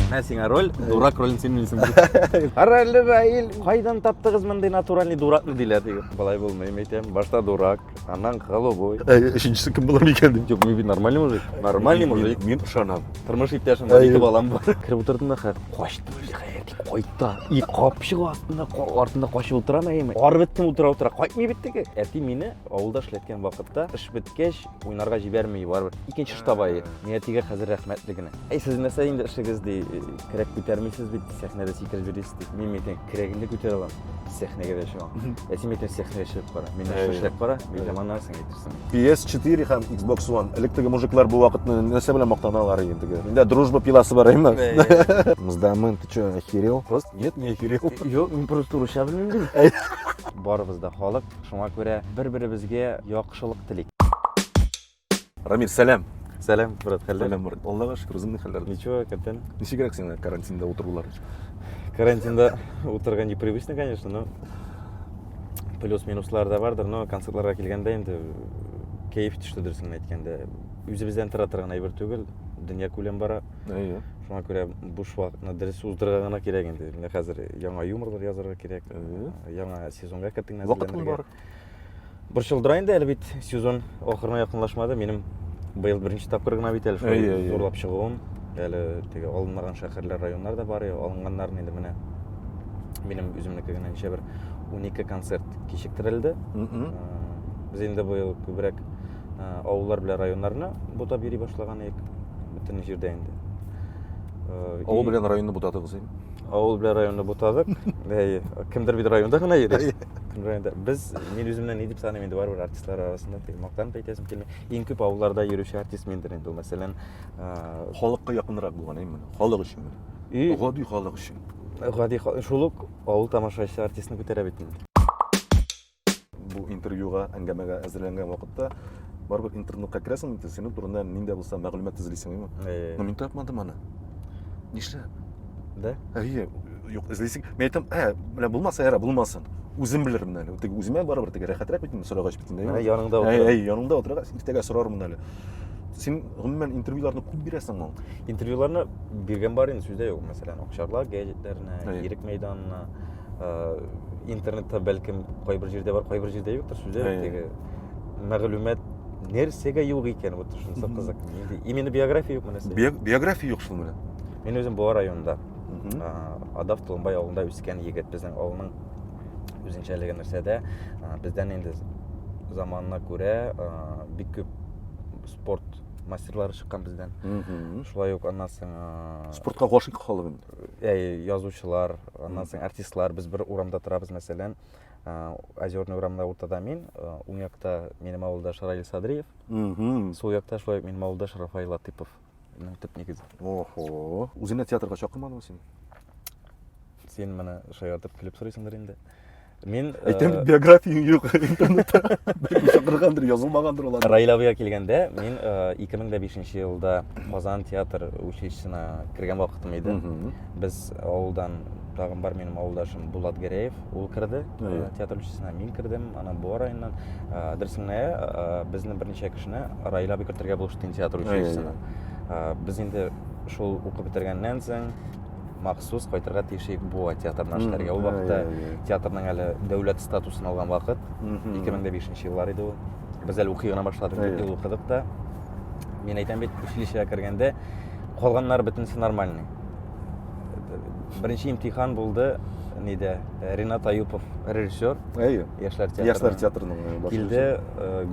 Менә сиңа роль, дурак ролен син уйныйсың. Раил, Раил, кайдан таптыгыз мондый натуральный дуракны диләр диге. Болай булмый, әйтәм. Башта дурак, аннан голубой. Өченчесе кем булыр микән дим. Юк, мин бит нормальный мужик. Нормальный мужик. Мин ышанам. Тормыш иптәшем бар, ике балам бар. Кереп утырдым да, хәзер качтым үзе хәер тик кайта. И капчык астында, артында качып утырам әйеме. Арып беттем утыра-утыра, кайтмый бит теге. Әти мине авылда эшләткән вакытта, эш беткәч, уйнарга җибәрми, барыбер. Икенче штаб ае. Мин әтигә хәзер рәхмәтле генә. Әй, сез нәрсә инде эшегез ди, көрәк күтәрмисез бит, сәхнәдә сикереп йөрисез ди. Мин әйтәм, көрәгемне күтәрә алам, сәхнәгә дә чыгам. Ә син әйтәм, сәхнәгә чыгып кара. Мин нәрсә эшләп кара, мин әйтәм, аннан соң әйтерсең. PS4 һәм Xbox One. Элек теге мужиклар бу вакытны нәрсә белән мактаналар инде теге. Миндә дружба пиласы бар, әйме? Мздамын, ты чё, охерел? Просто нет, не охерел. Юк, мин просто русча белмим дим. Барыбыз да халык, шуңа күрә бер-беребезгә яхшылык телик. Рамир, сәлам. Сәлам, брат, хәлләр? Сәлам, брат. Аллага шөкер, үзеңнең хәлләр. Ничего, капитан. Ничегрәк сиңа карантинда утырулар? Карантинда утырган непривычно, конечно, но плюс-минуслар да бардыр, но концертларга килгәндә инде кәеф төште дөресен әйткәндә. Үзебездән тора торган әйбер түгел, дөнья күләм бара. Әйе. Шуңа күрә буш вакытны дөрес уздырырга гына кирәк инде. Менә хәзер яңа юморлар язарга кирәк. Яңа сезонга кертеңне Вакытың бар. Борчылдыра инде әле бит сезон ахырына якынлашмады. Минем быел беренче тапкыр гына бит әле шулай зурлап чыгуым. Әле теге алынмаган шәһәрләр, районнар да бар, алынганнарын инде менә минем үземнеке генә ничә бер 12 концерт кичектерелде. Без инде быел күбрәк авыллар белән районнарны бутап йөри башлаган идек. Бөтен җирдә инде. Авыл белән районны бутадыгыз инде. Авыл белән районны бутадык. Әйе, кемдер бит районда гына йөри. Кем районда? Без, мин үземне ни дип саныйм инде, барыбер артистлар арасында теге мактанып әйтәсем килми. Иң күп авылларда йөрүче артист миндер инде ул, мәсәлән, халыкка якынрак булган, әйеме? Халык өчен. И гади халык өчен. Гади шул ук авыл тамашачысы артистны күтәрә бит инде. Бу интервьюга, әңгәмәгә әзерләнгән вакытта барыбер интернетка керәсең бит, синең турында нинди булса мәгълүмат эзлисең, әйеме? Но мин тапмадым аны. Нишләп? Да? Әйе, юк, эзлисең. Мин әйтәм, ә, менә булмаса, яра, булмасын. Үзем белермен әле. Теге үземә барыбер теге рәхәтрәк бит инде сорагач бит инде. Менә яныңда утыра. Әй, яныңда утыра, иртәгә сорармын әле. Син гомумән интервьюларны күп бирәсеңме? Интервьюларны биргән бар инде, сүз дә юк. Мәсәлән, Акчарлак гәҗитләренә, Ирек мәйданына, интернетта бәлкем кайбер җирдә бар, кайбер җирдә юктыр, сүз дә юк. Теге мәгълүмат нәрсәгә юк икән, вот шунысы кызык. Нинди именно биография юк менә. Биография юк шул менә. Мин үзем Буа районында, Адав Толымбай авылында үскән егет. Безнең авылның үзенчәлеге нәрсәдә? Бездән инде заманына күрә бик күп спорт мастерлары чыккан бездән. Шулай ук аннан соң спортка гашыйк халык инде. Әй, язучылар, аннан соң артистлар. Без бер урамда торабыз, мәсәлән, Озерный урамында уртада мин, уң якта минем авылдаш Раил Садриев. Сул якта шулай ук минем авылдаш Рафаил Латыпов. Төп нигезе. Охо. Үзеңне театрга чакырмадымы син? Син моны шаяртып көлеп сорыйсыңдыр инде. Мин әйтәм, биографияң юк интернетта. Бәлки чакыргандыр, язылмагандыр ул. Раил абыйга килгәндә, мин 2005 елда Казан театр училищесына кергән вакытым иде. Без авылдан тагын бар минем авылдашым Булат Гәрәев, ул керде театр училищесына, мин кердем, ана Буа районыннан. Дөресен генә, безне берничә кешене Раил абый кертергә булышты инде театр училищесына. Без инде шул укып бетергәннән соң махсус кайтырга тиеш идек Буа театрына эшләргә. Ул вакытта театрның әле дәүләт статусын алган вакыт, 2005 еллар иде ул. Без әле укый гына башладык, бер ел укыдык та. Мин әйтәм бит, училищега кергәндә калганнар бөтенесе нормальный. Беренче имтихан булды нидә? Ренат Аюпов режиссер. Әйе. Яшьләр театрының. Яшьләр театрының баш Килде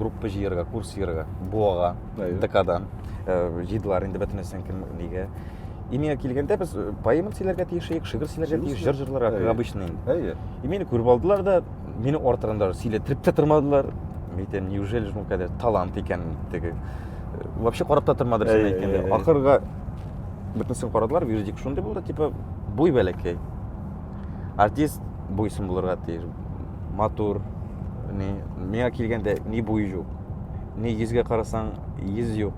группа җыярга, курс җыярга, Буага, ДКдан. Җыйдылар инде бөтенесен кем нигә. И миңа килгәндә без поэма сөйләргә тиеш идек, шигырь сөйләргә тиеш, җыр җырларга, как обычно инде. Әйе. И мине күреп алдылар да, мине артыгын даже сөйләттереп тә тормадылар. Мин әйтәм, неужели шул кадәр талант икән теге. Вообще карап та тормадылар, син әйткәндә. Ахырга бөтенесен карадылар, вердикт шундый булды, типа, буй бәләкәй. Артист буйсын булырга тиеш. Матур. Ни, миңа килгәндә ни буй юк. Ни йөзгә карасаң, йөз юк.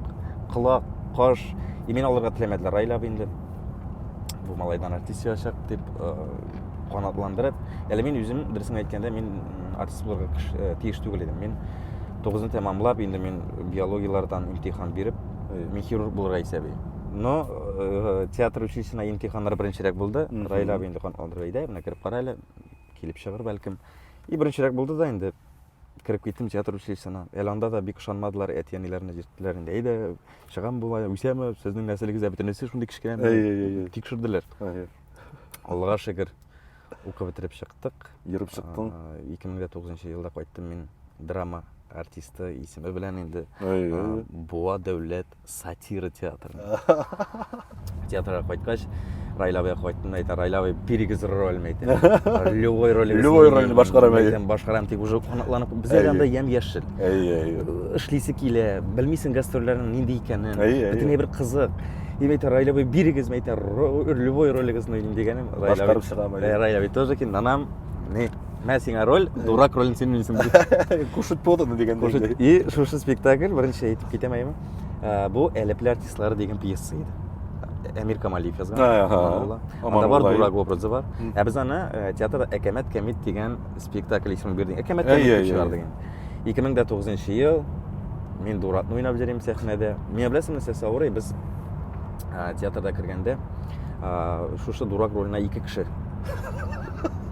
Колак, каш. И мин алырга теләмәделәр. Раил абый инде бу малайдан артист чыгачак дип канатландырып. Әле мин үзем, дөресен әйткәндә, мин артист булырга тиеш түгел идем. Мин тугызны тәмамлап, инде мин биологияләрдән имтихан биреп, мин хирург булырга исәп идем. Но театр училищесына имтиханнар беренчерәк булды. Раил абый инде канатландырып, әйдә, менә кереп кара әле, килеп чыгыр бәлкем. И беренчерәк булды да инде кереп киттем театр училищесына. Әле анда да бик ышанмадылар, әти-әниләрне җирттеләр инде. Әйдә, чыгам болай, үсәме, сезнең нәселегездә бөтенесе шундый кечкенә. Тикшерделәр. Аллага шөкер, укып бетереп чыктык. Йөреп чыктың. 2009 елда кайттым мин драма артисты исеме белән инде. Буа дәүләт сатира театрына. Театрга кайткач, Раил абыйга кайттым да әйтә, Раил абый, бирегез роль, әйтә. Любой роль. Любой рольне башкарам, әйтәм. Башкарам, тик уже канатланып, без әле анда ямь-яшел. Әйе, әйе. Эшлисе килә, белмисең гастрольләрнең нинди икәнен. Бөтенләй бер кызык. И әйтә, Раил абый, бирегез, әйтә, любой ролегезне уйныйм дигәнем. Башкарып чыгам. Раил абый тоже ки, нанам, не, Мә сиңа роль, дурак ролен син уйныйсың. Кушать подано дигәндәй. Кушать. И шушы спектакль беренче әйтеп китәм әйеме? Э, бу Әлепле артистлары дигән пьеса иде. Әмир Камалиев язган. Анда бар дурак образы бар. Ә без аны э, театрда Әкәмәт кәмит дигән спектакль исемен бирдек. Әкәмәт кәмит дип чыгардык инде. 2009 ел мин дуракны уйнап йөрим сәхнәдә. Миңа беләсеңме нәрсәсе авырый? Без э, театрда кергәндә шушы дурак роленә ике кеше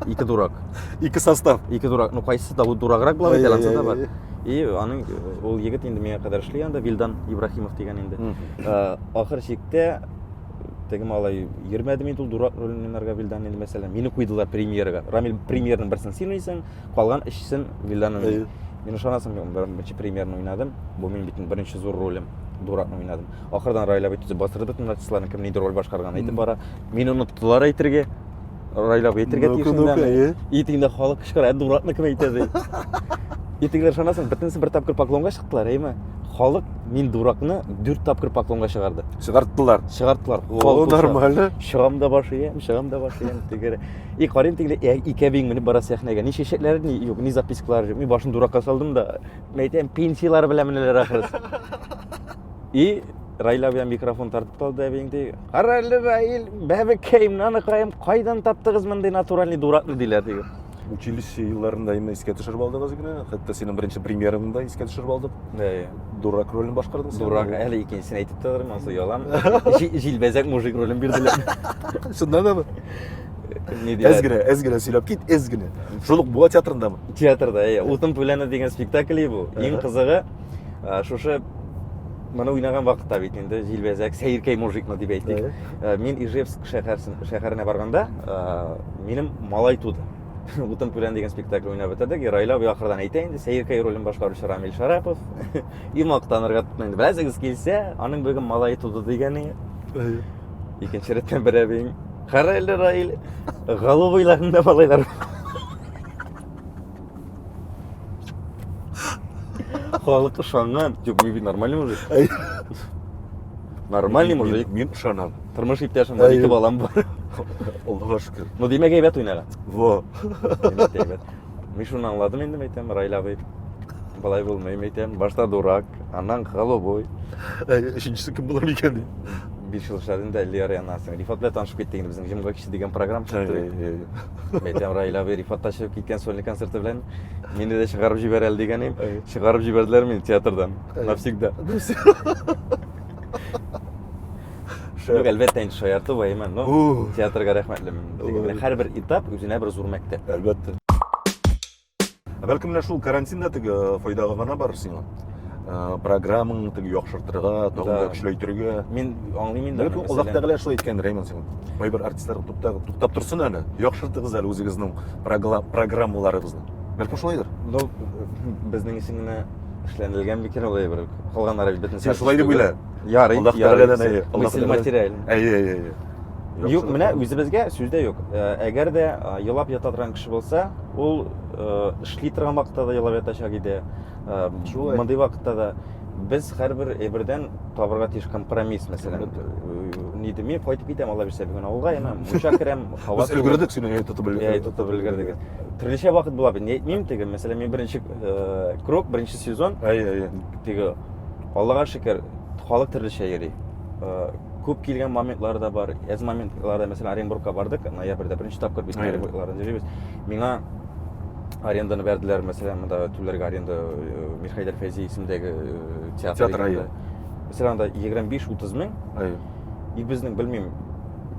Ике дурак. Ике состав. Ике дурак. Ну, кайсысы да дураграк була бит, ансы да бар. И аның ул егет инде миңа кадәр эшли анда, Вилдан Ибрахимов дигән инде. Ахыр чиктә теге малай йөрмәде инде ул дурак ролен уйнарга Вилдан инде мәсәлән. Мине куйдылар премьерага. Рамил премьерның берсен син уйныйсың, калган өчесен Вилдан уйный. Мин ышанасың, беренче премьерны уйнадым. Бу минем бит беренче зур ролем. Дуракны уйнадым. Ахырдан Раил абый төзеп бастырды бөтен артистларны, кем нинди роль башкарганын әйтеп бара. Мине оныттылар әйтергә. Раил абый әйтергә тиеш инде аны. И тегендә халык кычкыра, ә дуракны кем әйтә ди. И тегеләр ышанасың, бөтенесе бер тапкыр поклонга чыктылар, әйме? Халык мин дуракны дүрт тапкыр поклонга чыгарды. Чыгарттылар. Чыгарттылар. О, нормально. Чыгам да баш иям, чыгам да баш иям. Тегере. И карыйм тегеле, ике әбиең менеп бара сәхнәгә. Ни чәчәкләре, ни юк, ни запискалары юк. Мин башын дуракка салдым да, әйтәм, пенсияләре белән менәләр ахрысы. И Раил абыйдан микрофон тартып алды әбиең ди. Кара әле, Раил, бәбекәем, наныкаем, кайдан таптыгыз мондый натуральный дуракны диләр ди. Училище елларында инде искә төшереп алдыгыз генә. Хәтта синең беренче премьераңны да искә төшереп алдык. Әйе. Дурак ролен башкардың син. Дурак, әле икенчесен әйтеп тә торырмын, анысы ялан. Җилбәзәк мужик ролен бирделәр. Чыннан дамы? Ни диләр? Әз генә, әз генә сөйләп кит, әз генә. Шул ук Буа театрындамы? Театрда, әйе. Утын пүләне дигән спектакль бу. Иң кызыгы, шушы моны уйнаган вакытта бит инде җилбәзәк сәеркәй мужикны дип әйтик. Мин Ижевск шәһәренә барганда, минем малай туды. Утын пүлән дигән спектакль уйнап бетердек. Раил абый ахырдан әйтә инде, сәеркәй ролен башкаручы Рамил Шарапов. И мактанырга тотына инде. Беләсегез килсә, аның бүген малае туды дигәне. Икенче рәттән бер әбиең. Кара әле, Раил, голубыйларында малайлар. Халык ышанган. Юк, мин бит нормальный мужик. Нормальный мужик. Мин ышанам. Тормыш иптәшем бар, ике балам бар. Аллага шөкер. Ну, димәк, әйбәт уйнаган. Во. Димәк, әйбәт. Мин шуны аңладым инде, әйтәм, Раил абый. Болай булмый, әйтәм. Башта дурак, аннан голубой. Өченчесе кем булыр микән ди. 5 ел эшләдем дә, Лера янасың. Рифат белән танышып киттек инде, безнең Җомга киче дигән программа чыкты. Әйтәм, Раил абый, Рифат та чыгып киткән сольный концерты белән мине дә чыгарып җибәр әле дигән идем. Чыгарып җибәрделәр мине театрдан. Навсегда. Юк, әлбәттә, инде шаяртып әймен, но театрга рәхмәтлемен. Һәрбер этап үзенә бер зур мәктәп. Әлбәттә. Ә бәлкем менә шул карантин да теге э, файдага гына барыр сиңа. Э, программаңны теге яхшыртырга, тагын да көчләйтергә. Мин аңлыйм инде. Бәлкем Аллаһ Тәгалә шулай әйткәндер, Рәйман сиңа. Кайбер артистлар туктап, туктап торсын әле. Яхшыртыгыз әле үзегезнең программаларыгызны. Бәлкем шулайдыр. Ну, безнең өчен генә эшләнелгән микән ул әйбер? Калганнары бит бөтен. Син шулай дип уйла. Ярый, Аллаһ Тәгаләдән әйе. Мысль материаль. Әйе, әйе, әйе. Юк, менә үзебезгә сүз дә юк. Э, әгәр дә э, елап ята торган кеше булса, ул э, эшли торган вакытта да елап ятачак иде. Шулай. Мондый вакытта да без һәрбер әйбердән табырга тиеш компромисс, мәсәлән. Ни дим, мин кайтып китәм, Алла бирсә, бүген авылга, яна мунча керәм, һава. Без өлгердек сине тотып өлгердек. Тотып өлгердек. Төрлечә вакыт була бит. Ни әйтмим теге, мәсәлән, мин беренче круг, беренче сезон. Әйе, әйе. Теге Аллага шөкер, халык төрлечә йөри. Күп килгән моментлары да бар. Әз моментларда, мәсәлән, Оренбургка бардык, ноябрьдә беренче тапкыр бит Оренбургларда йөрибез. Миңа аренданы бәрделәр, мәсәлән, монда түләргә аренда э, Мирхәйдәр Фәйзи исемендәге э, театр. Театр, әйе. Мәсәлән, анда 25-30 мең. Әйе. И безнең, белмим,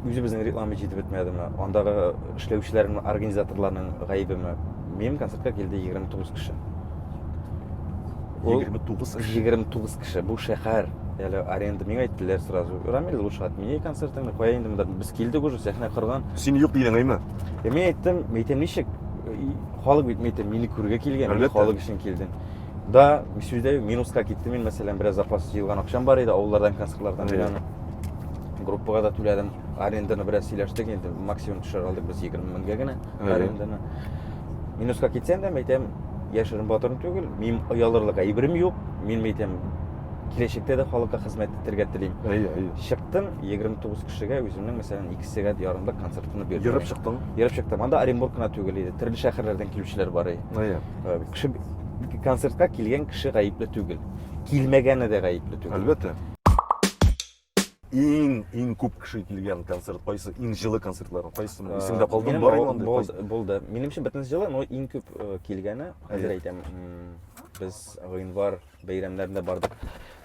үзебезнең реклама җитеп бетмәдеме, андагы эшләүчеләрнең, организаторларның гаебеме. Минем концертка килде 29 кеше. Ул 29 кеше. 29 кеше. Бу шәһәр. Әле аренда миңа әйттеләр сразу. Рамил, лучше отмени концертыңны. Кая инде монда без килдек уже, сәхнә корган. Син юк дидең, әйме? Ә мин әйттем, мин әйтәм, ничек? Халык бит, мин әйтәм, мине күрергә килгән, мин халык өчен килдем. Да, сүз дә юк, минуска китте мин, мәсәлән, бераз запас җыелган акчам бар иде, авыллардан, концертлардан мин аны группага да түләдем. Аренданы бераз сөйләштек инде, максимум төшерә алдык без 20 меңгә генә аренданы. Минуска китсәм дә, әйтәм, яшерен батырын түгел, мин оялырлык әйберем юк, мин әйтәм, киләчәктә дә халыкка хезмәт итәргә телим. Әйе, әйе. Чыктым, 29 кешегә үземнең, мәсәлән, 2 сәгать ярымлык концертымны бирдем. Ерып чыктың? Ерып чыктым. Анда Оренбург кына түгел иде, төрле шәһәрләрдән килүчеләр бар иде. Әйе. Кеше концертка килгән кеше гаепле түгел. Килмәгәне дә гаепле түгел. Әлбәттә. Иң, иң күп кеше килгән концерт кайсы? Иң җылы концертларың кайсы? Исеңдә калдымы? Минем Бар инде андый. Булды, булды. Минемчә бөтенесе җылы, но иң күп килгәне, хәзер әйтәм, без гыйнвар бәйрәмнәрендә бардык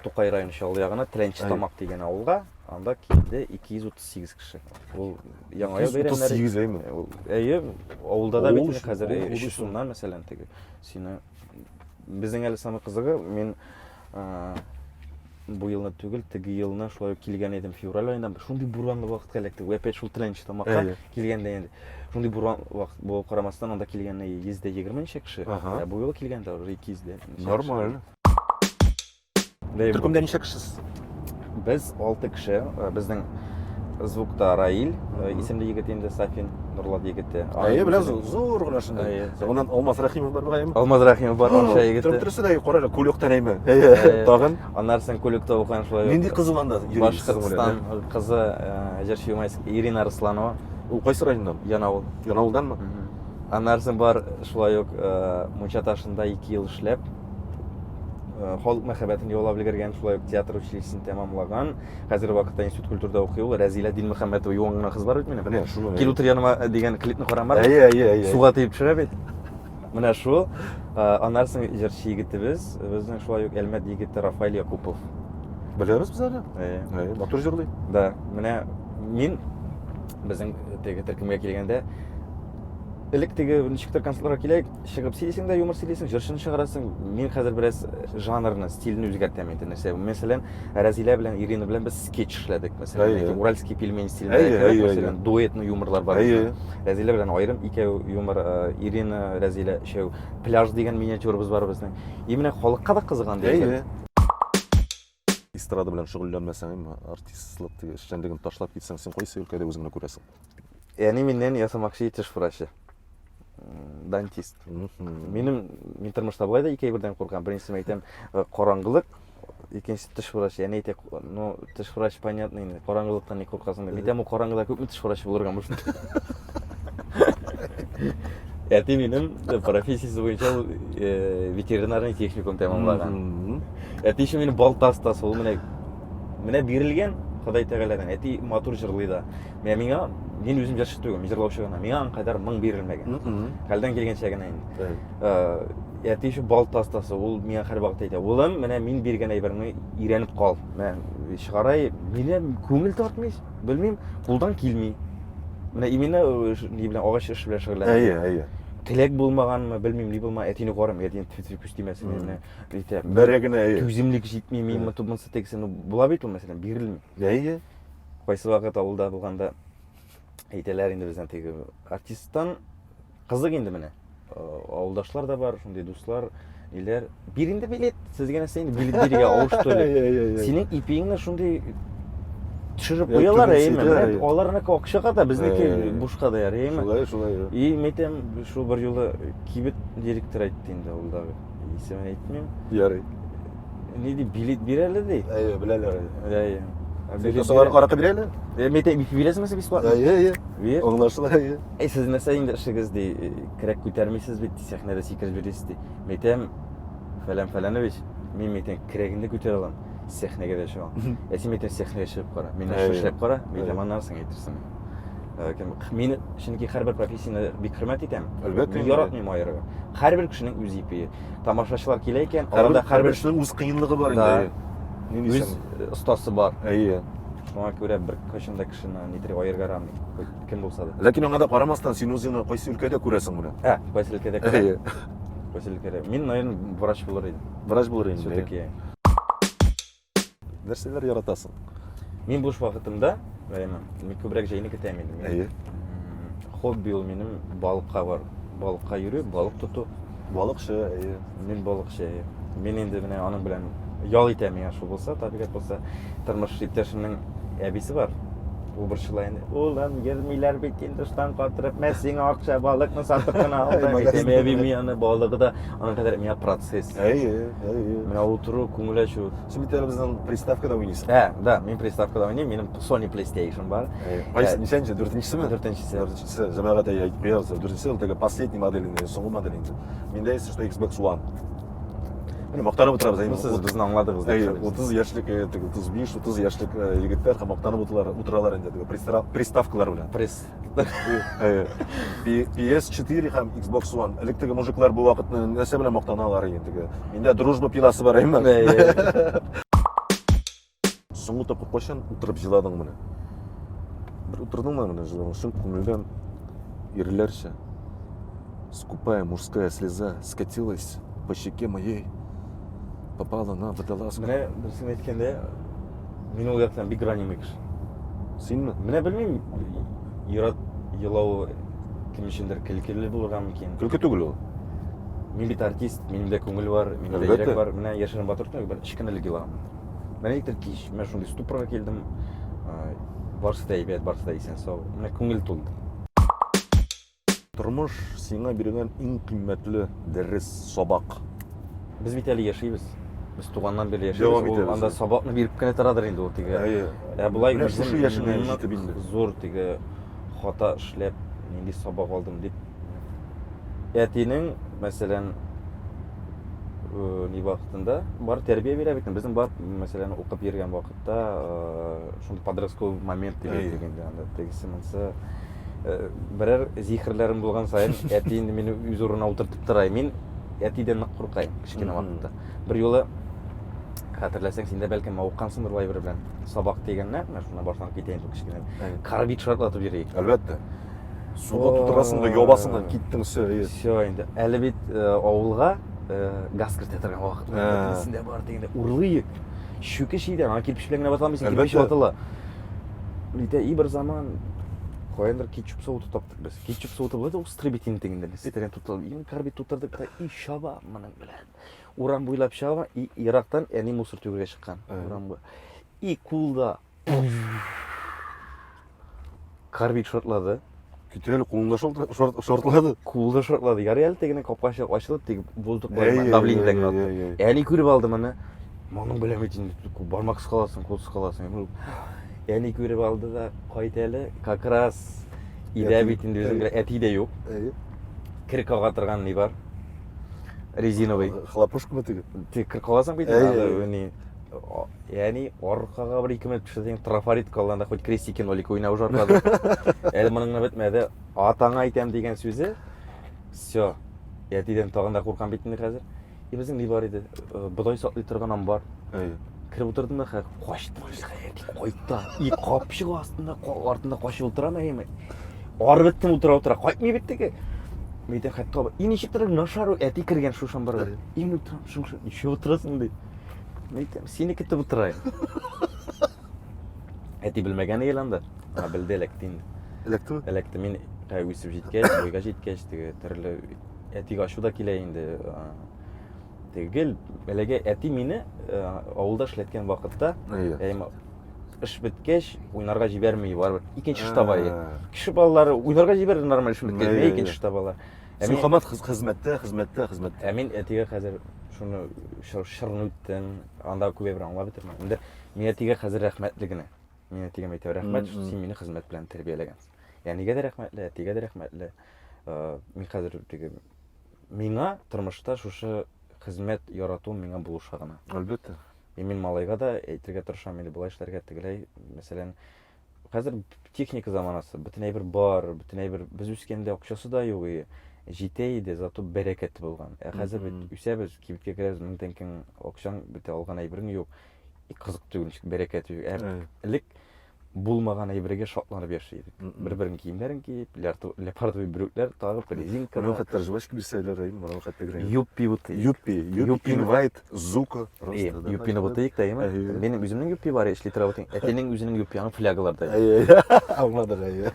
Тукай районы Чаллы ягына, Теләнче Тамак дигән авылга. Анда килде 238 кеше. Ул Яңа ел бәйрәмнәре. 238 әйме? Ул, әйе, авылда да бит Авыл инде өчен, хәзер авыл 300 өчен. сумнан, мәсәлән, теге. Сине безнең әле самый кызыгы, мин бу елны түгел, теге елны шулай ук килгән идем февраль аенда. Шундый буранлы вакытка эләктек. Опять шул Теләнче Тамакка килгәндә инде. Шундый буран вакыт булып карамастан, анда килгәнне 120 ничә кеше. Ә бу юлы килгәндә уже 200 дә ничә кеше. Нормально. Дәй, Төркемдә ничә кешесез? Без 6 кеше. Безнең звукта Раил исемле егет инде, Сафин, Нурлат егете. Әйе, беләм, зур гына шунда. Соңыннан Алмаз Рәхимов бар бугай, әйме? Алмаз Рәхимов бар, Арча егете. Төрем төресе дә кара әле, Кулёктан әйме? Әйе, тагын. Аннан соң Кулёкта укыган шулай ук. Нинди кызы анда йөри? Башкортстан кызы, җырчы юморист Ирина Арсланова. Ул кайсы районнан? Янаул. Янаулданмы? Аннан соң бар шулай ук Мунча ташында 2 ел эшләп, халык мәхәббәтен яулап өлгергән, шулай ук театр училищесын тәмамлаган. Хәзерге вакытта институт культурада укый ул. Рәзилә Динмөхәммәтова, юан гына кыз бар бит минем. Менә шул. Кил утыр яныма дигән клипны караган бар. Әйе, әйе, әйе. Суга тиеп төшерә бит. Менә шул. Аннан соң җырчы егетебез, безнең шулай ук Әлмәт егете Рафаэль Якупов. Беләбез без аны. Әйе. Әйе, матур җырлый. Да, менә мин безнең теге төркемгә килгәндә элек теге ничектер концертларга килә, чыгып сөйлисең дә, юмор сөйлисең, җырчыны чыгарасың. Мин хәзер бераз жанрны, стильне үзгәртәм инде. Нәрсә, мәсәлән, Рәзилә белән Ирина белән без скетч эшләдек, мәсәлән, Әйе. Уральский пельмень стилендә, Әйе, кебек, әйе, әйе. мәсәлән, дуэтный юморлар бар. Әйе. Рәзилә белән аерым икәү юмор, Ирина, Рәзилә өчәү. Пляж дигән миниатюрабыз бар безнең. И менә халыкка да кызыган Әйе. дигән. Эстрада белән шөгыльләнмәсәң, әйме, артистлык теге эшчәнлеген ташлап китсәң, син кайсы өлкәдә үзеңне күрәсең? Әни миннән ясамакчы теш врачы. Дантист. Минем, мин тормышта болай да ике әйбердән куркам. Беренчесе, әйтәм, караңгылык, икенчесе теш врачы. Әни әйтә, ну, теш врач понятно инде, караңгылыктан ни куркасың дип. Әйтәм, ул караңгыда күпме теш врачы булырга мөмкин? Әти минем профессиясе буенча ул ветеринарный техникум тәмамлаган. Әти еще минем балта остасы, ул менә бирелгән Ходай Тәгаләдән. Әти матур җырлый да. Менә миңа, мин үзем җырчы түгел, мин җырлаучы гына. Миңа аның кадәр моң бирелмәгән. Хәлдән килгәнчә генә инде. Әти еще балта остасы, ул миңа һәрвакыт әйтә, улым, менә мин биргән әйберне өйрәнеп кал. Менә чыгарай, мине күңел тартмый, белмим, кулдан килми. Менә именно ни белән агач эше белән шөгыльләнәм. Әйе, әйе. Теләк булмаганмы, белмим, ни булма, әтине карыйм, әтине тфү-тфү күз тимәсен, менә әйтә. Бәрә генә, әйе. Түземлек җитми, мин монысы тегесе, ну, була бит ул, мәсәлән, бирелми. Әйе. Кайсы вакыт авылда булганда әйтәләр инде бездән теге артисттан кызык инде менә. Авылдашлар да бар, шундый дуслар, ниләр. Бир инде билет, сезгә нәрсә инде билет бирергә авыр что ли? Синең ипиеңне шундый төшереп куялар, әйеме? Менә аларныкы акчага да, безнеке бушка да, әйеме? Шулай, шулай. И мен әйтәм, шул бер юлы кибет директоры әйтте инде авылдагы. Исемен әйтмим. Ярый. Ни ди, билет бир әле ди. Әйе, беләләр. Әйе. Билет аракы бир әле. Мен әйтәм, ипи бирәсеңме син бесплатно? Әйе, әйе. Бир. Аңлашыла, әйе. Әй, сез нәрсә инде эшегез ди, көрәк күтәрмисез бит, сәхнәдә сикереп йөрисез ди. Мен әйтәм, Фәлән Фәләнович, мин әйтәм, көрәгеңне күтәрә алам, сәхнәгә дә чыгам. Ә син әйтәм, сәхнәгә чыгып кара. Мин нәрсә эшләп кара, мин әйтәм, аннан соң әйтерсең. Мин чөнки һәрбер профессияне бик хөрмәт итәм. Әлбәттә. Мин яратмыйм аерырга. Һәрбер кешенең үз ипие. Тамашачылар килә икән, арада һәрбер кешенең үз кыенлыгы бар инде. Үз остасы бар. Әйе. Шуңа күрә бер кайчан да кешене нидер аерырга ярамый. Кем булса да. Ләкин аңа да карамастан, син үзеңне кайсы өлкәдә күрәсең менә? Ә, кайсы өлкәдә күрәм? Кайсы өлкәдә? Мин, наверное, врач булыр идем. Врач булыр идем. Все-таки. Нәрсәләр яратасың? Мин буш вакытымда, Рәймә, мин күбрәк җәйне көтәм инде. Әйе. Хобби ул минем балыкка бар. Балыкка йөрү, балык тоту. Балыкчы, әйе. Мин балыкчы, әйе. Мин инде менә аның белән ял итәм, миңа шул булса, табигать булса. Тормыш иптәшемнең әбисе бар. Ул борчыла инде. Улым, йөрмиләр бит инде штан катырып, мә сиңа акча, балыкны сатып кына ал да. Әйтәм, әби, мин аны балыгы да, аның кадәр миңа процесс. Әйе, әйе. Менә утыру, күңел ачу. Син бит әле безнең приставкада уйныйсың. Ә, да, мин приставкада уйныйм, минем Sony PlayStation бар. Кайсы, ничәнче, дүртенчесеме? Дүртенчесе. Дүртенчесе, җәмәгать әй әйтеп куябыз. Дүртенчесе ул теге последний модель инде, соңгы модель инде. Миндә если что Xbox One. Менә мактанып утырабыз, әйе. Сез безне аңладыгыз. Әйе, 30 яшьлек, теге 35, 30 яшьлек егетләр һәм мактанып утыралар инде теге приставкалар белән. Пресс. Әйе. PS4 һәм Xbox One. Элек теге мужиклар бу вакытны нәрсә белән мактаналар инде теге. Миндә дружба пиласы бар, әйеме? Әйе. Соңгы тапкыр кайчан утырып җыладың менә? Бер утырдыңмы менә җыладың, чын күңелдән ирләрчә. Скупая мужская слеза скатилась по щеке моей, попала на водолазку. Менә дөресен әйткәндә, мин ул яктан бик ранимый кеше. Синме? Менә белмим, ир-ат елавы кем өчендер көлкеле булырга мөмкин. Көлке түгел ул. Мин бит артист, минем дә күңел бар, минем дә йөрәк бар. Менә яшерен батыр түгел, бер өч көн элек елаган. Менә никтер кич, менә шундый ступорга килдем. Барысы да әйбәт, барысы да исән сау. Менә күңел тулды. Тормыш сиңа биргән иң кыйммәтле дәрес, сабак. Без бит әле яшибез. Без туганнан бирле яшибез. Дәвам итәбез. Анда сабакны биреп кенә торадыр инде ул теге. Әйе. Ә болай Менә шушы яшеңә җитеп инде. Зур теге хата эшләп, нинди сабак алдым дип. Әтинең, мәсәлән, ни вакытында бар тәрбия бирә бит. Безнең бар, мәсәлән, укып йөргән вакытта шундый подростковый момент дип әйтик инде анда. Тегесе монысы берәр зихерләрем булган саен әти инде мине үз урынына утыртып тора. Мин әтидән нык куркайм кечкенә вакытта. Бер юлы хәтерләсәң, син дә бәлкем мавыккансыңдыр бу әйбер белән. Сабак дигәннәр, менә шуннан башланып китә инде кечкенә. Карбид шартлатып йөри. Әлбәттә. Суга тутырасың да ябасың да киттең все. Все инде. Әле бит авылга газ кертә торган вакыт. Бөтенесендә бар дигәндә урлыйк. Чүкеш иде, аңа кирпеч белән генә бата алмыйсың, кирпеч ватыла. Нитә и бер заман каяндыр кетчуп савыты таптык без. Кетчуп савыты була да острый бит инде инде. Без тирән тутырып, и карбид тутырдык та и чаба моның белән. Урам буйлап чаба, и ерактан әни мусор түгәргә чыккан. Урам буйлап. И кулда карбид шартлады. Китә әле кулыңда шартлады. Кулда шартлады. Ярый әле тегене капкачы ачылып, теге воздух бар, давление белән генә атты. Әни күреп алды моны. Моның белән бит инде бармак сыкаласың, кул сыкаласың. Әни күреп алды да, кайт әле, как раз өйдә бит инде үзең белән әти дә юк. Кер кага торган ни бар? Резиновый. Хлопушкамы теге? Теге кер кагасың бит инде, ни. Ягъни аркага бер ике минут төшерсәң, трафарет калганда хоть крестики нолик уйна уже аркада. Әле моның гына бетмәде. Атаңа әйтәм дигән сүзе. Все. Әтидән тагын да куркам бит инде хәзер. И безнең ни бар иде? Бодай саклый торган амбар. Әйе. Кереп утырдым да, хәзер качтым. Әти кайтта. И капчык астында, артында качып утырам әйеме. Арып беттем утыра-утыра. Кайтмый бит теге. Мәйтәм, хәтта и ничектер начар әти кергән шушы амбарга. И мин утырам, шушы ничек утырасың ди. Мәйтәм, сине көтеп утырайм. Әти белмәгән ел анда. Ана белде, эләкте инде. Эләктеме? Эләкте. Мин үсеп җиткәч, буйга җиткәч, теге төрле әтигә ачу да килә инде. Теге гел әлеге әти мине авылда эшләткән вакытта, әйме, эш беткәч, уйнарга җибәрми, барыбер. Икенче эш таба. Кеше балалары уйнарга җибәрер нормаль эш беткәч, икенче эш табалар. Син хамат хезмәттә, хезмәттә, хезмәттә. Ә мин әтигә хәзер шуны чорны үттем, анда күп әйбер аңлап бетермәдем. Инде мин әтигә хәзер рәхмәтле генә. Мин әтигә әйтәм, рәхмәт, что син мине хезмәт белән тәрбияләгәнсең. Әнигә дә рәхмәтле, әтигә дә рәхмәтле. Мин хәзер теге миңа тормышта шушы хезмәт ярату миңа булыша гына. Әлбәттә. И мин малайга да әйтергә тырышам, инде болай эшләргә, тегеләй, мәсәлән, хәзер техника заманасы, бөтен әйбер бар, бөтен әйбер без үскәндә акчасы да юк иде, җитә иде, зато бәрәкәте булган. Ә хәзер бит үсәбез, кибеткә керәбез, 1000 тәңкәң акчаң бетә, алган әйберең юк. И кызык түгел, ничек бәрәкәте юк. Ә элек Булмаган әйбергә шатланып яши идек. Бер-беренең киемнәрен киеп, леопардовый брюкләр тагып, резинка. Моның хәтта жвачка бирсәләр, әйе, моның хәтта грәй. Юппи бутыйк. Юппи, юппи инвайт, зука. Просто. Юппины бутыйк та, әйеме? Минем үземнең юппи бар, эшли тора бутыйк. Әтинең үзенең юппи, аның флягаларда. Әйе, аңладык, әйе.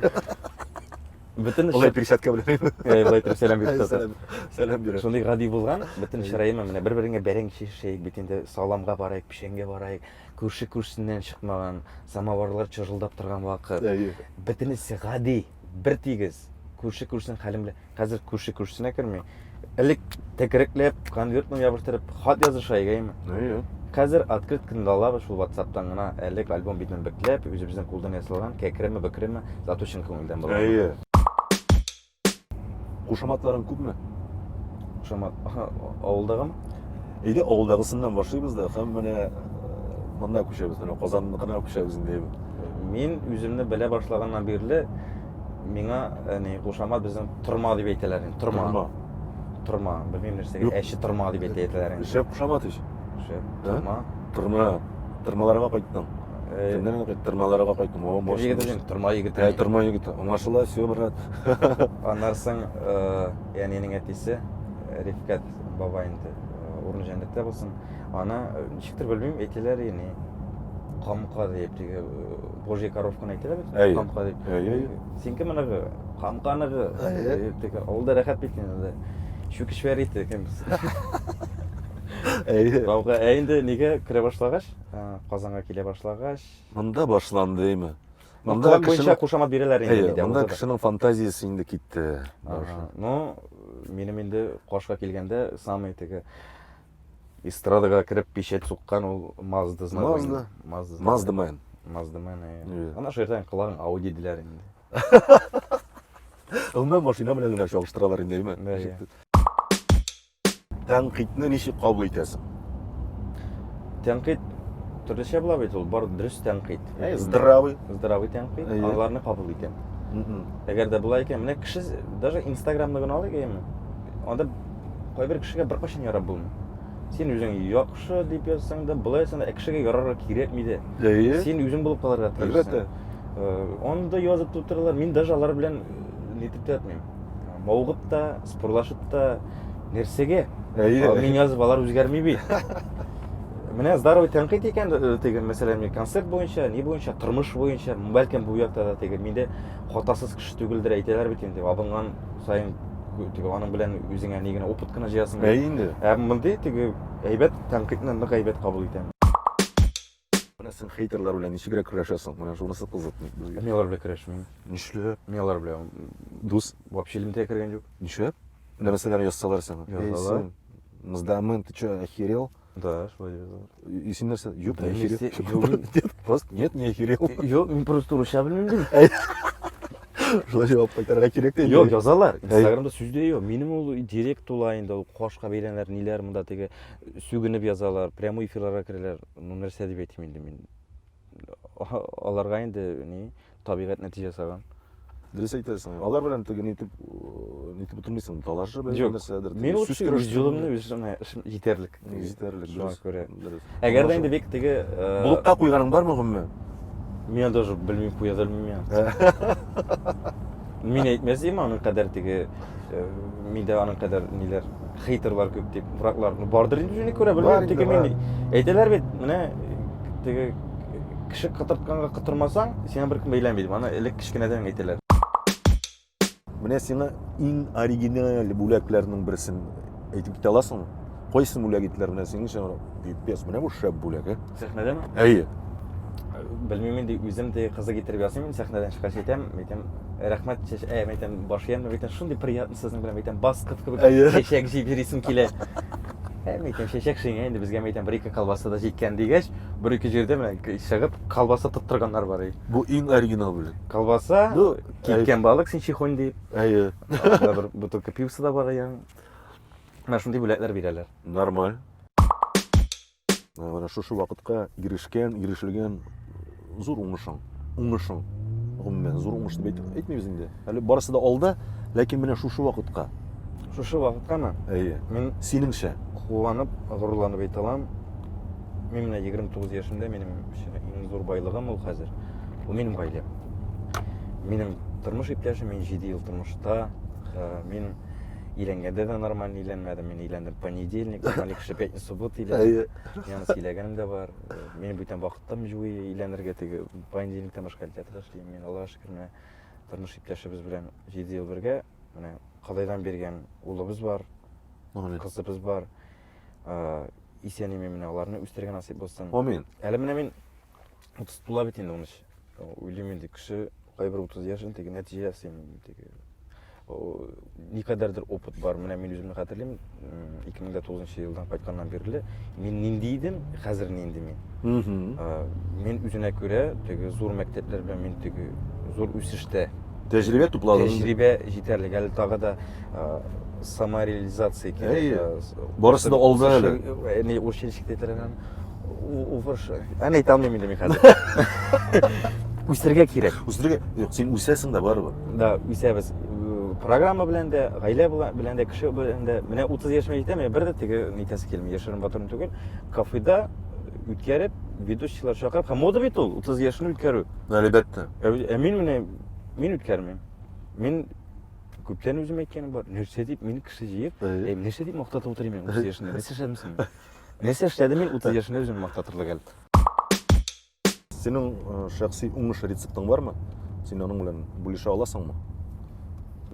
Бөтен Болай перчатка белән. Әй, болай итеп сәлам биреп тора. Сәлам бирә. Шундый гади булган, бөтен чыраемы менә бер-береңә бәрәңге чишәйек, бит инде саламга барайык, печәнгә барайык. Күрше күршесеннән чыкмаган, самоварлар чыжылдап торган вакыт. Әйе. Бөтенесе гади, бер тигез. Күрше күршесенең хәлен белә. Хәзер күрше күршесенә керми. Элек тәкрекләп, конвертны ябыштырып, хат языша идек, әйеме? Әйе. Хәзер открытканы да алабыз шул WhatsApp-тан гына. Элек альбом битен бөкләп, үзебезнең кулдан ясалган, кәкреме, бөкреме, зато чын күңелдән була. Әйе. Кушаматларың күпме? Кушамат авылдагымы? Әйдә авылдагысыннан башлыйбыз да һәм менә э, монда күчәбез, менә Казанныкына күчәбез инде. Мин үземне белә башлаганнан бирле миңа э, ни кушамат безнең торма дип әйтәләр инде. Торма. Торма. Торма. Белмим нәрсәгә. Әче торма дип әйтәләр инде. Шәп кушамат ич. Шәп. Торма. Торма. Тырмаларга кайттың. Кемнән кайттың? Тырмаларга кайттым. О, может. Егет өчен торма егете. Ә, торма егете. Аңлашыла, все, брат. Аннан соң әнинең әтисе Рифкать бабай инде урыны җәннәттә булсын. Аны ничектер белмим, әйтәләр яни камка дип, теге божья коровканы әйтәләр бит, камка дип. Әйе. Син кем аныгы? Камка аныгы. Теге авылда рәхәт бит инде. Чүкеш бәр итте кем. Әйе. Камка, ә инде нигә керә башлагач, Казанга килә башлагач. Монда башланды, әйме? Монда буенча кушамат бирәләр инде. Әйе, монда кешенең фантазиясе инде китте. Ну, минем инде кашка килгәндә самый теге эстрадага кереп печать суккан ул Mazda знакомый. Mazda. Mazda Man. Mazda Man. Ана шул колагың Audi диләр инде. Гомумән машина белән генә чагыштыралар инде, әйме? Тәнкыйтьне ничек кабул итәсең? Тәнкыйть төрлечә була бит ул, бар дөрес тәнкыйть. Әй, здравый. Здравый тәнкыйть, аларны кабул итәм. Әгәр дә була икән, менә кеше даже Инстаграмны гына алыйк, әйеме? Анда кайбер кешегә беркайчан ярап булмый. Син үзең яхшы дип язсаң да, болай язсаң да, ә кешегә ярарга кирәкми дә. Әйе. Син үзең булып калырга тиешсең. Әлбәттә. Анда язып тутыралар, мин даже алар белән нитеп тә ятмыйм. Мавыгып та, спорлашып та нәрсәгә? Әйе. Мин язып алар үзгәрми бит. Менә здоровый тәнкыйть икән э, теге, мәсәлән, мин концерт буенча, ни буенча, тормыш буенча, бәлкем бу якта да теге миндә хатасыз кеше түгелдер әйтәләр бит инде. Абынган саен теге аның белән үзеңә ни генә опыт кына җыясың. Әйе инде. Ә мондый теге әйбәт тәнкыйтьне нык әйбәт кабул итәм. Менә син хейтерлар белән ничегрәк көрәшәсең? Менә шунысы кызык безгә. Мин алар белән көрәшмим. Нишләп? Мин алар белән дус вообще элемтәгә кергән юк. Нишләп? Менә мәсәлән язсалар сиңа. Язалар. Мыздамен, ты чё, охерел? Да, шулай язалар. И син нәрсә? Юк, не охерел. Нет, просто нет, не охерел. Юк, мин просто русча белмим дим. Шулай җавап кайтарырга кирәк тә. Юк, язалар. Инстаграмда сүз дә юк. Минем ул директ тула инде, ул кашка бәйләнәләр, ниләр монда теге сүгенеп язалар, прямой эфирларга керәләр. Ну, нәрсә дип әйтим инде мин? Аларга инде ни, табигать нәтиҗә ясаган. Дөрес әйтәсең. Алар белән теге нитеп нитеп утырмыйсың, талашып нәрсәдер. Мин үз юлымны үз җитәрлек. Җитәрлек, Шуңа күрә. Әгәр дә инде бик теге Блокка куйганың бармы гомумән? Мин даже белмим, куя да белмим. Мин әйтмәс идем аның кадәр теге миндә аның кадәр ниләр хейтерлар күп дип, враглар. Ну, бардыр инде үзенә күрә, белмим. Теге мин әйтәләр бит, менә теге кеше кытыртканга кытырмасаң, сиңа беркем бәйләнми дип. Аны элек кечкенәдән әйтәләр. Менә сиңа иң оригиналь бүләкләрнең берсен әйтеп китә аласыңмы? Кайсын бүләк иттеләр менә синең өчен? Пипец, менә бу шәп бүләк, ә? Сәхнәдәме? Әйе. Белмим инде, үзем дә кызык иттереп ясыйм, сәхнәдән чыккач әйтәм, әйтәм, рәхмәт, чәч, ә, әйтәм, баш иям, әйтәм, шундый приятно сезнең белән, әйтәм, Басков кебек чәчәк җыеп йөрисем килә. Ә, әйтәм, чәчәк шиңә инде безгә, әйтәм, бер-ике колбаса да җиткән дигәч, бер-ике җирдә менә чыгып колбаса тоттырганнар бар. Бу иң оригинал бүләк. Колбаса, кипкән балык син чихонь дип. Әйе. Бер бутылка пивосы да бар икән. Менә шундый бүләкләр бирәләр. Нормаль. Менә шушы вакытка ирешкән, ирешелгән зур уңышың, уңышың. Гомумән, зур уңыш дип әйтмибез инде. Әле барысы да алда, ләкин менә шушы вакытка. Шушы вакыткамы? Әйе. Мин синеңчә куанып, горурланып әйтә алам. Мин менә 29 яшемдә минем өчен иң зур байлыгым ул хәзер. Ул минем гаиләм. Минем тормыш иптәшем, мин 7 ел тормышта. Э, мин өйләнгәндә дә нормально өйләнмәдем. Мин өйләндем понедельник, нормальный кеше пятница, суббота өйләнде. Мин аны сөйләгәнем дә бар. Э, минем бүтән вакытым юк өйләнергә теге понедельниктан башка театрда эшлим. Мин Аллага шөкер, менә тормыш иптәшебез белән 7 ел бергә. Менә Ходайдан биргән улыбыз бар, кызыбыз бар. Э, исән имин менә аларны үстерергә насыйп булсын. Амин. Әле менә мин 30 тула бит инде 13. Уйлыйм инде, кеше кайбер 30 яшен теге нәтиҗә ясыйм теге. Никадәрдер опыт бар. Менә мин үземне хәтерлим, 2009 елдан кайтканнан бирле мин нинди идем, хәзер нинди мин. Мин үзенә күрә теге зур мәктәпләр белән мин теге зур үсештә. Тәҗрибә тупладың. Тәҗрибә җитәрлек. Әле тагы да самореализация кирәк. Әйе. Барысы да алда әле. Ни урысча ничек әйтәләр аны? Уфыш. Әнә әйтә алмыйм инде мин хәзер. Үсәргә кирәк. Үсәргә. Юк, син үсәсең дә барыбер. Да, үсәбез. Программа белән дә, гаилә белән дә, кеше белән дә. Менә 30 яшемә җитәм, бер дә теге нитәсе килми, яшерен батырын түгел. Кафеда үткәреп, ведущийлар чакырып, һәм мода бит ул, 30 яшен үткәрү. Әлбәттә. Ә мин менә мин үткәрмим. Мин күптән үзем әйткәнем бар. Нәрсә дип мин кеше җыеп, нәрсә дип мактатып утырыйм мин 30 яшендә? Нәрсә эшләдем соң? Нәрсә эшләдем мин 30 яшендә үземне мактатырлык әле? Синең э, шәхси уңыш рецептың бармы? Син аның белән бүлешә аласыңмы?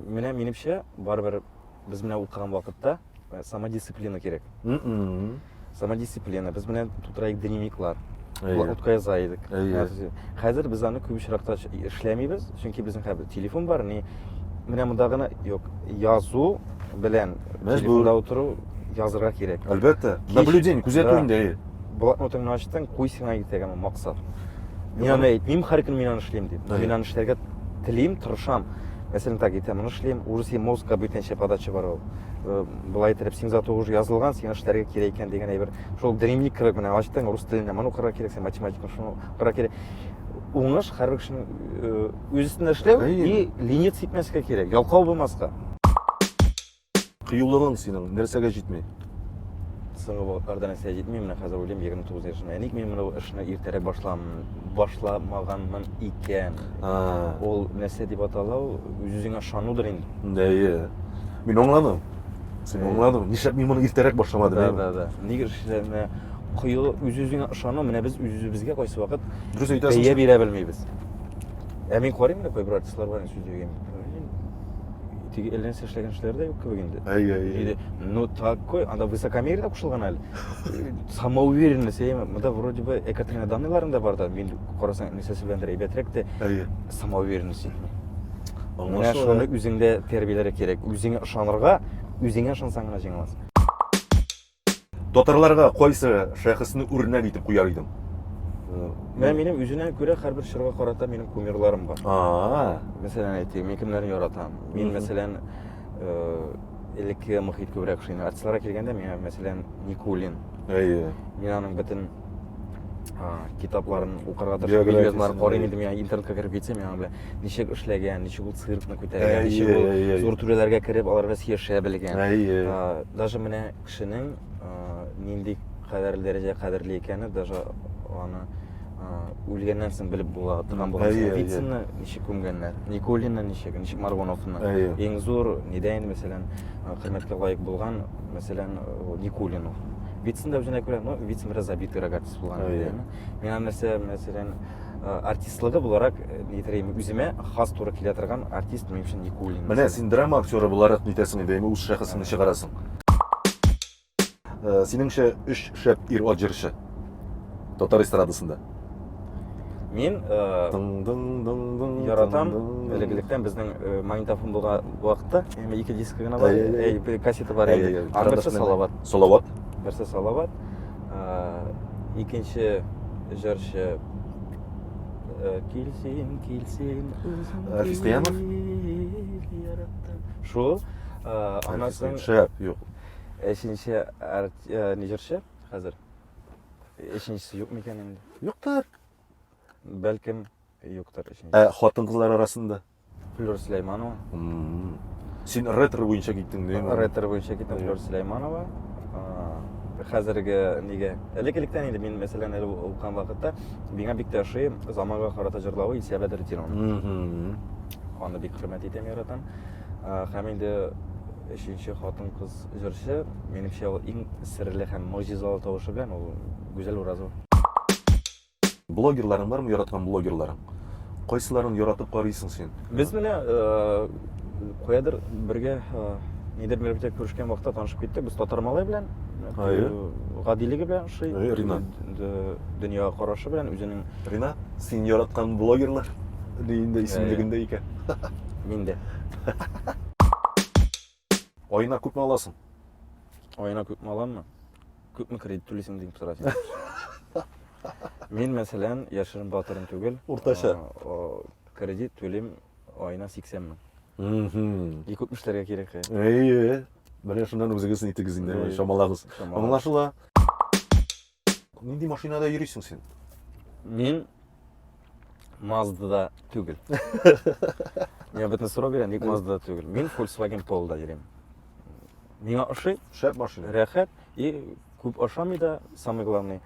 Менә минемчә, барыбер без менә укыган вакытта э, самодисциплина кирәк. Самодисциплина. Без менә тутыра идек дневниклар. Блокнотка яза идек. Хәзер без аны күп очракта эшләмибез, чөнки безнең хәзер телефон бар, ни менә монда гына юк. Язу белән телефонда утыру язырга кирәк. Әлбәттә. Наблюдение, күзәтү инде. Блокнотыңны ачтың, куй сиңа иртәгә максат. Мин аны әйтмим, һәр көн мин аны эшлим дип. Мин аны эшләргә телим, тырышам. Мәсәлән, так әйтәм, моны эшлим, уже син мозгка бүтәнчә подача бар ул. Э, былай итеп, син зато уже язылган, сиңа эшләргә кирәк икән дигән әйбер. Шул дневник кебек менә ачтың, рус теленә моны укырга кирәк, син математиканы шуны укырга кирәк. Уңыш һәрбер кешенең э, үз өстендә эшләү и лениться итмәскә кирәк, ялкау булмаска. Кыюлыгың синең нәрсәгә җитми? Соңгы вакытларда нәрсә җитми, менә хәзер уйлыйм, 29 яшемдә. Ник мин моны эшне иртәрәк башлам, башламаганмын икән? Ул нәрсә дип атала ул? Үз-үзеңә ышанудыр инде. Әйе. Мин аңладым. Син аңладың. Нишләп мин моны иртәрәк башламадым? Да, да, да. Нигә эшләренә кыю үз-үзеңә ышану, менә без үз-үзебезгә кайсы вакыт дөрес әйтәсең. Бәя бирә белмибез. Ә мин карыйм менә кайбер артистлар бар, сүз дигән. Теге әллә нәрсә эшләгән кешеләр дә юк кебек инде. Әйе, әйе. Ну такой, анда высокомерие дә кушылган әле. Самоуверенность, әйеме? Монда вроде бы Екатерина данныйларың да бар да, мин карасаң, нәрсәсе беләндер әйбәтрәк тә. Әйе. Самоуверенность җитми. Менә шуны үзеңдә тәрбияләргә кирәк. Үзеңә ышанырга, үзеңә ышансаң гына җиңә аласың. Татарларга кайсы шәхесне үрнәк итеп куяр идең? Менә минем үзенә күрә һәрбер чорга карата минем кумирларым бар. А. Мәсәлән, әйтик, мин кемнәрне яратам? Мин, мәсәлән, э, элекке мохит күбрәк ошый. Артистларга килгәндә, миңа, мәсәлән, Никулин. Әйе. Мин аның бөтен китапларын укырга тырышам, видеоларын карыйм инде, миңа интернетка кереп китсәм, миңа белән ничек эшләгән, ничек ул циркны күтәргән, ничек ул зур түрәләргә кереп, алар белән сөйләшә белгән. Даже менә кешенең нинди кадәрле дәрәҗәдә кадерле икәне, даже аны үлгәннән соң белеп була торган булган. Вицинны ничек күмгәннәр, Никулинны ничек, ничек Маргуновны. Иң зур нидә инде, мәсәлән, хөрмәткә лаек булган, мәсәлән, Никулин ул. Вицин да үзенә күрә, но Вицин бераз забитый артист булган. Миңа нәрсә, мәсәлән, артистлыгы буларак, ни әйтер үземә хас туры килә торган артист минем өчен Никулин. Менә син драма актеры буларак нитәсең инде, үз шәхесеңне чыгарасың. Синеңчә, өч шәп ир-ат җырчы татар эстрадасында? Мин яратам. Элек-электән безнең магнитофон булган вакытта, әмма ике диск гына бар, әй, кассета бар иде. Аның берсе Салават. Салават. Берсе Салават. Икенче җырчы Килсин, килсин, үзем. Әлфис Кыямов? Шул. Аннан соң шәп, юк. Өченче ни җырчы хәзер? Өченчесе юк микән инде? Юктыр. Бәлкем юктыр өченчесе. Ә хатын-кызлар арасында? Флюр Сөләйманова. Син ретро буенча киттең, димме? Ретро буенча киттем, Флюр Сөләйманова. Хәзерге нигә? Элек-электән инде мин, мәсәлән, әле укыган вакытта миңа бик тә ошый заманга карата җырлавы Илсөя Бәдретдинованың. Аны бик хөрмәт итәм, яратам. Һәм инде өченче хатын-кыз җырчы, минемчә, ул иң серле һәм могҗизалы тавышы белән ул Гүзәл Уразова. Блогерларың бармы, яраткан блогерларың? Кайсыларын яратып карыйсың син? Без менә э, каядыр бергә э, нидер мероприятие күрешкән вакытта танышып киттек. Без татар малай белән Әйе. Э, гадилеге белән ошый. Әйе, Ринат. Дөньяга карашы белән үзенең Ринат, син яраткан блогерлар инде исемлегендә икән. Мин дә. Аена күпме аласың? Аена күпме аламмы? Күпме кредит түлисең дип сорасың. Мин, мәсәлән, яшерен батырын түгел. Уртача. Кредит түлим аена 80 мең. И күпме эшләргә кирәк? Әйе. Менә шуннан үзегез нитегез инде, чамалагыз. Аңлашыла. Нинди машинада йөрисең син? Мин Маздада түгел. Миңа бөтен сорау бирә, ник Маздада түгел? Мин Volkswagen Polo-да йөрим. Миңа ошый. Шәп машина. Рәхәт и күп ошамый да, самый главный,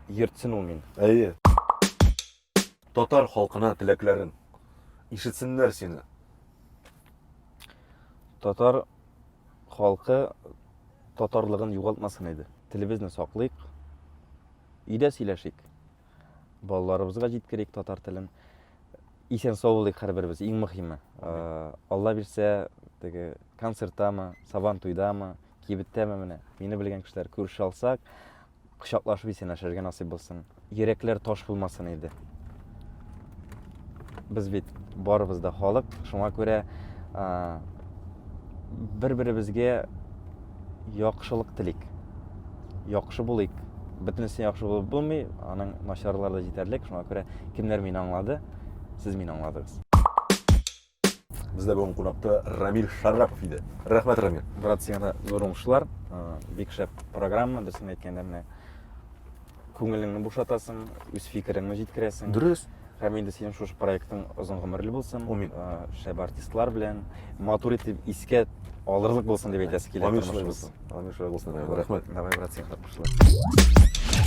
йөртсен ул мин. Әйе. Татар халкына теләкләрен ишетсеннәр сине. Татар халкы татарлыгын югалтмасын иде. Телебезне саклыйк, өйдә сөйләшик, балаларыбызга җиткерик татар телен. Исән-сау булыйк һәрберебез, иң мөһиме. Алла бирсә, теге концерттамы, Сабан туйдамы, кибеттәме менә, мине белгән кешеләр күрешә алсак, кочаклашып исәнләшергә насыйп булсын. Йөрәкләр таш булмасын иде. Без бит барыбыз да халык, шуңа күрә бер-беребезгә яхшылык телик. Яхшы булыйк. Бөтенесе яхшы булып булмый, аның начарлары да җитәрлек. Шуңа күрә кемнәр мине аңлады, сез мине аңладыгыз. Бездә бүген кунакта Рамил Шарапов иде. Рәхмәт, Рамил. Брат, сиңа да зур уңышлар. Бик шәп программа, дөресен әйткәндә, менә күңелеңне бушатасың, үз фикереңне җиткерәсең. Дөрес. Һәм инде синең шушы проектың озын гомерле булсын. Амин. Шәп артистлар белән матур итеп искә алырлык булсын дип әйтәсе килә. Амин шулай булсын. Амин шулай булсын. Рәхмәт. Давай, брат, сиңа да уңышлар.